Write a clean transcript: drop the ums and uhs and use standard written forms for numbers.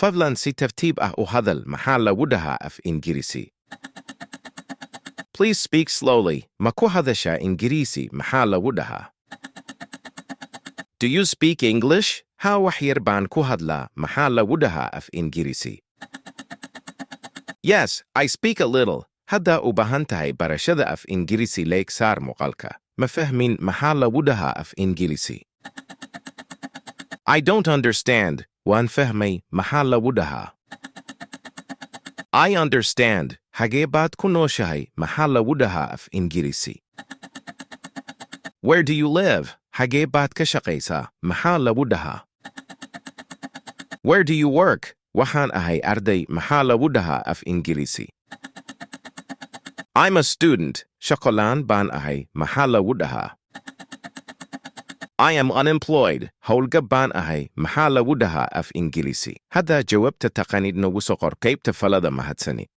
Fadlan si tartiib ah u hadal maxaa lagu dhahaa af Ingirisi? Please speak slowly. Ma ku hadashaa Ingiriisi maxaa lagu dhahaa? Do you speak English? Haa, wax yar baan ku hadlaa maxaa lagu dhahaa af Ingirisi? Yes, I speak a little. Haddaa u baahan tahay barashada af Ingirisi, like saar muuqaalka. Ma fahmin maxaa lagu dhahaa af Ingirisi? I don't understand. Waan fahmay maxaa lagu dhahaa? I understand. Xagee baad ku nooshahay maxaa lagu dhahaa af Ingirisi? Where do you live? Xagee baad ka shaqaysaa maxaa lagu dhahaa? Where do you work? Waxaan ahay arday maxaa lagu dhahaa af Ingirisi? I'm a student. Shaqo la'aan baan ahay maxaa lagu dhahaa? I am unemployed. Howlgab baan ahay maxaa lagu dhahaa af Ingirisi? Haddaa jawaabta taqaanid, nagu soo qor qaybta faallada. Mahadsanid.